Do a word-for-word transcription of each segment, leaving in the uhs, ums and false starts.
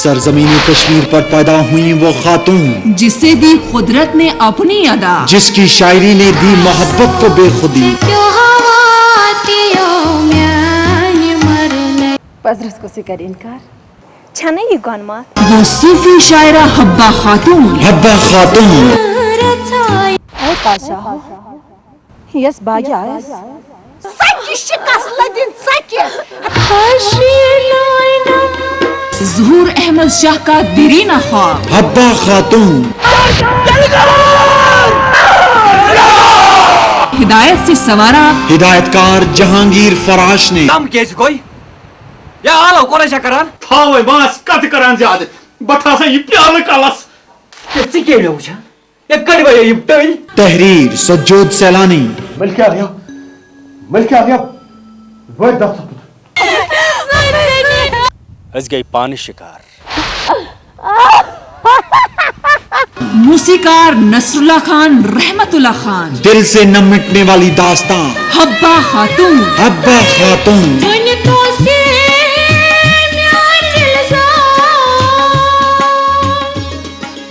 سرزمین کشمیر پر پیدا ہوئیں وہ خاتون، جسے دی قدرت نے اپنی ادا۔ جس کی شاعری نے دی محبت کو بے خودی۔ پزرس کُس یہِ کرِ اِنکار؟ چھَنہٕ یہِ گۄنماتھ؟ وہ صوفی شاعرہ حبہ خاتون۔ حبہ خاتون۔ اے پادشاہو، یۄس باگہِ آیس۔ ژکہِ شکست لدِن ژکہِ۔ ظہور احمد شاہ کا دیرینہ خواب۔ حبہ خاتون۔ ہدایت سے سنوارا۔ ہدایت کار جہانگیر فراش نے۔ کم کیازِ گوٚے؟ یا آلو کوٚر اَسہِ کران؟ تھاوے ماس کتھ کران زیادٕ۔ بہٕ تھاوسا یہِ پیالہٕ کلس۔ تہٕ ژٕ کیٛاہ مےٚ وٕچھان؟ یا کٔڑۍ وَے یِم ٹٔلۍ؟ تحریر سجود سیلانی۔ ملکہ الیو، ملکہ الیو، وٲتۍ دَہ سَتھ۔ أسۍ گٔے پانہٕ شِکار۔ موسیقار نصر اللہ خان، رحمت اللہ خان۔ دل سے نہ مٹنے والی داستان۔ حبہ خاتون۔ حبہ خاتون۔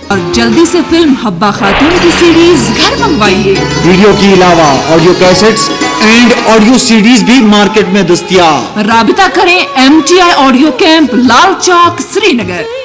اور جلدی سے فلم حبہ خاتون کی سیریز گھر منگوائیے۔ ویڈیو کے علاوہ audio cassettes and audio CDs بھی مارکیٹ میں دستیاب۔ رابطہ کریں M T I audio camp, Lal Chowk, Sri Nagar.